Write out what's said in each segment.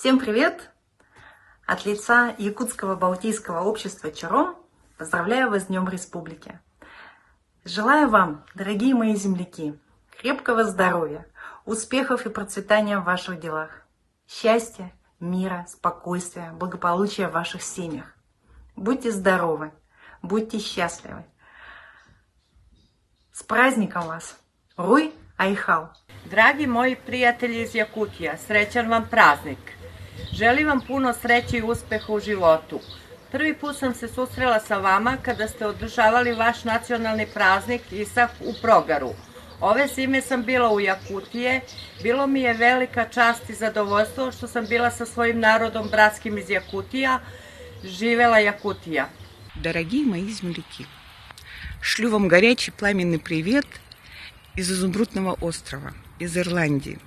Всем привет! От лица Якутского Балтийского общества «Чарон» поздравляю вас с Днем Республики. Желаю вам, дорогие мои земляки, крепкого здоровья, успехов и процветания в ваших делах, счастья, мира, спокойствия, благополучия в ваших семьях. Будьте здоровы, будьте счастливы. С праздником вас! Уруй Айхал! Dragi moji prijatelji iz Jakutija, srećan vam praznik! Želim vam puno sreće i uspeha u životu. Prvi put sam se susrela sa vama kada ste održavali vaš nacionalni praznik Isak u Progaru. Ove zime sam bila u Jakutije, bilo mi je velika čast i zadovoljstvo što sam bila sa svojim narodom bratskim iz Jakutija, živela Jakutija. Дорогие мои земляки, шлю вам горячий пламенный привет из Изумрудного острова, из Ирландии.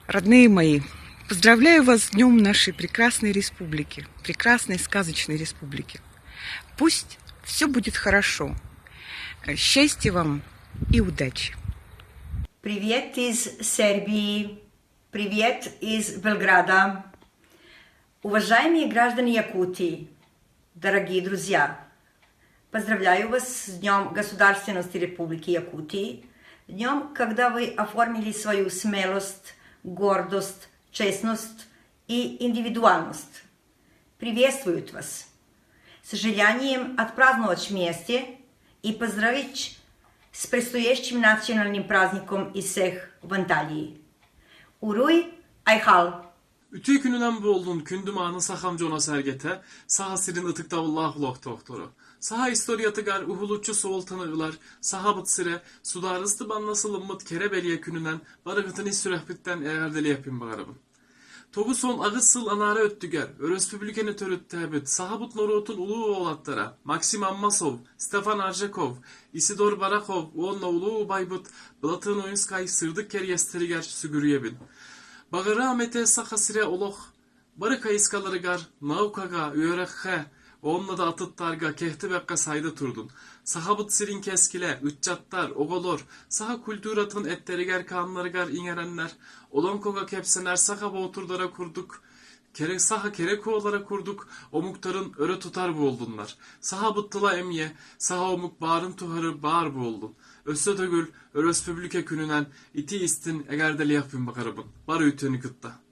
Родные мои, поздравляю вас с днем нашей прекрасной республики, прекрасной сказочной республики. Пусть все будет хорошо. Счастья вам и удачи! Привет из Сербии, привет из Белграда. Уважаемые граждане Якутии, дорогие друзья, поздравляю вас с Днем Государственности Республики Якутии, днем, когда вы оформили свою смелость, гордость, честность и индивидуальность. Приветствуют вас с желанием отпраздновать вместе и поздравить с предстоящим национальным праздником Исех в Анталии. Уруй Айхал! Үтүө күнүнэн буоллун күндү мааны сахам дьоно-сэргэтэ, Саха сирин ытыктабыллаах олохтоохторо. Саха историятыгар уһулуччу суолтаны ылар Сахабыт сирэ судаарыстыбаннас ылыммыт кэрэ-бэлиэ күнүнэн барыгытын ис сүрэхпиттэн эҕэрдэлиэхпин баҕарабын. 98 сыл анаараа өттүгэр өрөспүүбүлүкэни төрүттээбит сахабыт норуотун улуу уолаттара Максим Аммосов, Стефан Аржаков, Исидор Барахов уонна улуу убайбыт Былатыан Ойуунскай сырдык кэриэстэригэр сүгүрүйэбин. Баҕарыам этэ Саха сирэ олох бары хайысхаларыгар, наукаҕа, үөрэххэ уонна да атыттарга кэхтибэккэ сайда турдун. Сахабыт сирин кэскилэ, ыччаттар, оҕолор саха культуратын эттэригэр-хааннарыгар иҥэрэннэр, олоҥхоҕо кэпсэнэр саха боотурдара курдук, кэрэ саха кэрэ куолара курдук омуктарын өрө тутар буоллуннар. Сахабыт тыла эмиэ саха омук баарын тухары баар буоллун. Өссө төгүл Өрөспүүбүлүкэ күнүнэн ити истин эҕэрдэлиэхпин баҕарабын. Бары үтүөнү кытта.